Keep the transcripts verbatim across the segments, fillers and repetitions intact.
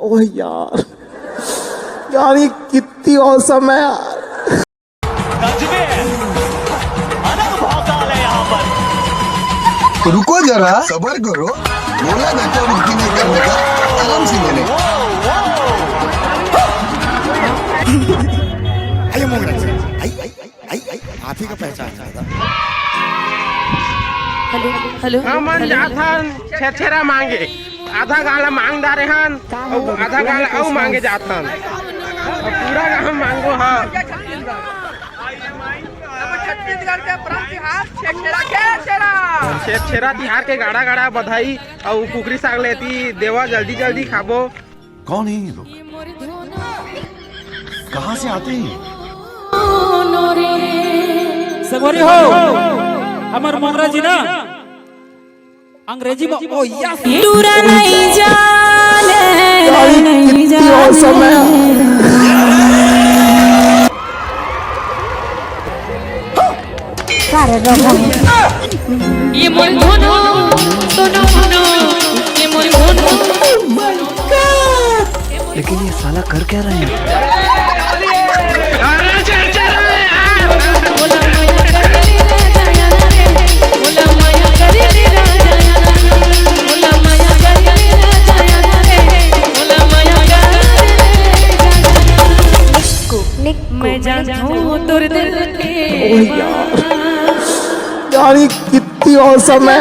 ओह यार, यार, ये कितनी औसम है यार। गजबे है, अलग भौकाल है यहाँ पर। तो रुको जरा, सबर करो, बोला ना क्या, रुकी नहीं करने का, आराम से लेने। आइए मोगरा जी, आई, आई, आई, आई, आप ही का पहचान है दादा। हेलो, हेलो, हमन हेलो। जात हन छेरछेरा मांगे, आधा गाड़ा मांग डारे हन, अउ आधा गाड़ा अउ मांगे जात हन, अउ पूरा गांव मांगो ह। छत्तीसगढ़ के प्रांत तिहार छेरछेरा, छेरछेरा। छेरछेरा तिहार के गाड़ा गाड़ा बधाई, अउ कुकरी साग लेती देवा, जल्दी जल्दी खाबो। कौन है ये लोग? कहाँ से आते हैं? संगवारी हो, हमर मोगरा जी ना अंग्रेजी में, ओ यस। टूरा नहीं जाने, भाई, नहीं कितनी जाने। औसम है। ये मोर धुनु, सुनो, सुनो, ये मोर धुनु। लेकिन ये साला कर क्या रहे हैं? मैं जानता हूँ तोर दिल के। ओह यार, यार, ये कितनी औसम है।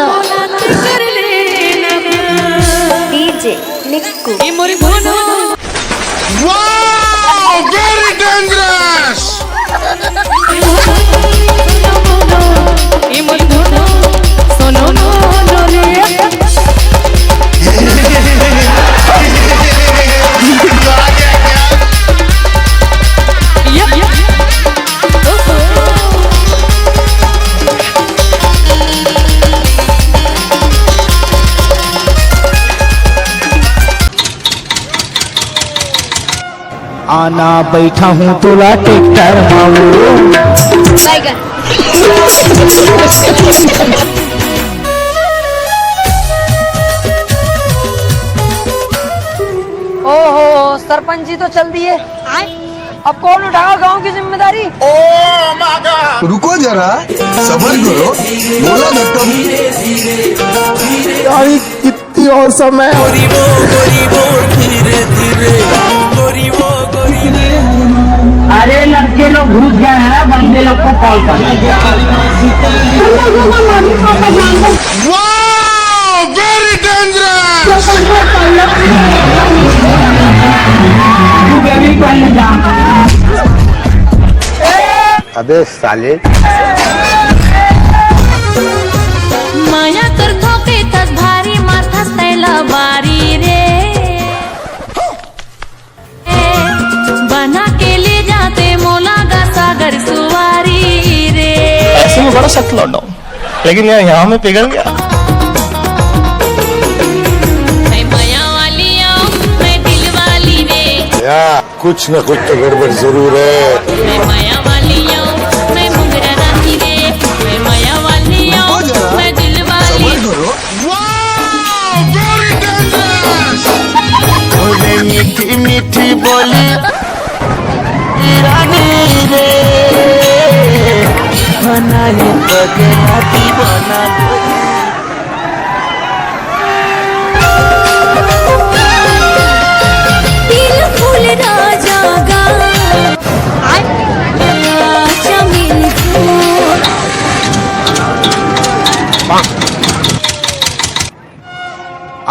डीजे निक्कू। ये मोर धुनु। Wow! Very dangerous! ये मोर धुनु। सुनो, सुनो रे। आना बैठा हूँ तोला ट्रैक्टर माऊ। बैगन। ओहो, सरपंच जी तो चल दिए। अब कौन उठाएगा गांव की जिम्मेदारी? रुको जरा, सबर करो, बोला धक्का। यार, ये कितनी औसम है। अरे लड़के लोग घुस गए हैं, बंदे लोग को कॉल कर। Wow! Very dangerous! अबे साले। माया कर थोपे तस भारी माथस तैला बारी रे। बना के ले जाते मोला गा सागर सुवारी रे। ऐसे में बड़ा सख्त लौंडा हूँ, लेकिन यार यहाँ मैं पिघल गया। मैं माया वाली आऊँ, मैं दिल वाली रे। या, कुछ न कुछ तो गड़बड़ जरूर है। मैं माया वाली आऊँ, मैं मुंगरा रानी रे। मैं माया वाली आऊँ, मैं दिल वाली। Wow, very dangerous! बोले मीठी मीठी बोली रानी रे, बनाए पगला दीवाना। दिल फूल राजा गा, चमेली फूल।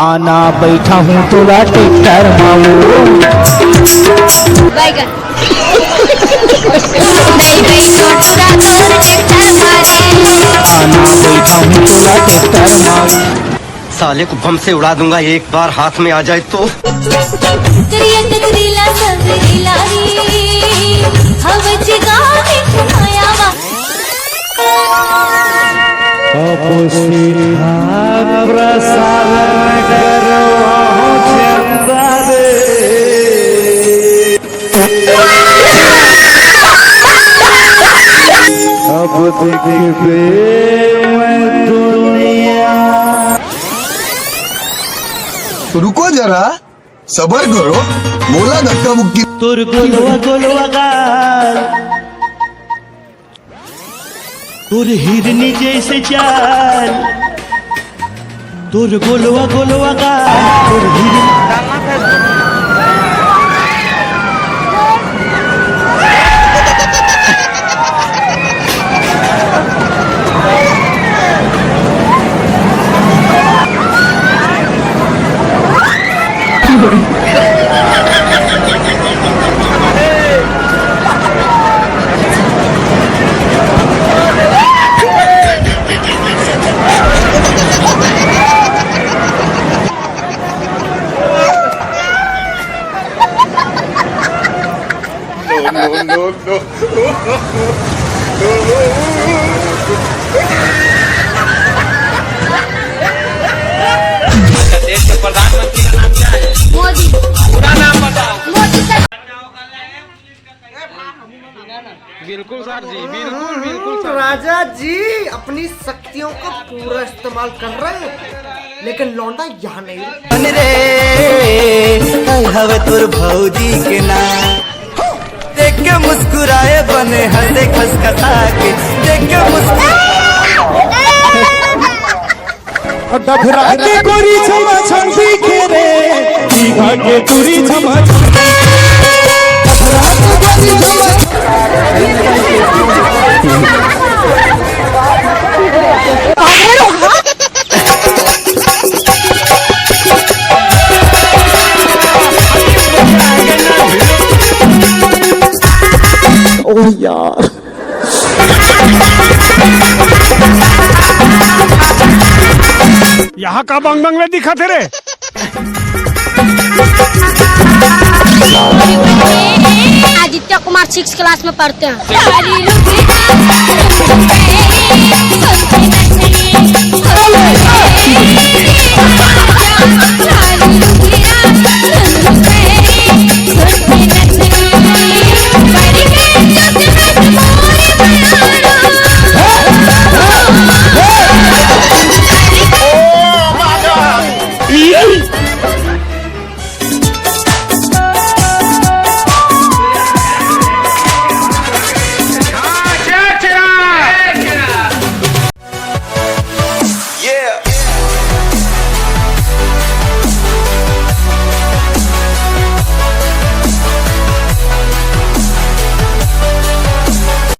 आना बैठा हूँ तोला ट्रैक्टर माऊ। बैगन। नहीं, नहीं, छोटू राठौर ट्रैक्टर मारे। आना बैठा हूँ तोला ट्रैक्टर माऊ। साले को बम से उड़ा दूंगा एक बार हाथ में आ जाए तो। करिया कजरीला सबरी लारी, हवज गावे मायावा। अब सीधा प्रसारण करवाओ चंदा दे। अब देखबे मैं दुनिया। रुको जरा, सबर करो, मोला धक्का मुक्की। तोर गोलवा गोलवा गाल, तोर हिरनी जैसे चाल, तोर गोलवा गोलवा गाल, तोर हिरनी। No, no, no, no। अच्छा, देश के प्रधानमंत्री का नाम क्या है? मोदी। पूरा नाम बताओ। मोदी सर। बिल्कुल सर जी, बिल्कुल, बिल्कुल सर। राजा जी अपनी शक्तियों का पूरा इस्तेमाल कर रहे हैं, लेकिन लौंडा यहाँ नहीं। अरे, कल हवे तोर भौजी के नाम। देख के मुस्कुराए बने, हंसे खसखसा के। देख के मुस्कुरा डभरा के गोरी छमा छम दिखे रे, दीघा के दूरी छमा छम। डभरा के गोरी छमा ओह यार। यहाँ का बंग बंग ले दिखा थे रे? आदित्य कुमार सिक्स क्लास में पढ़ते हैं।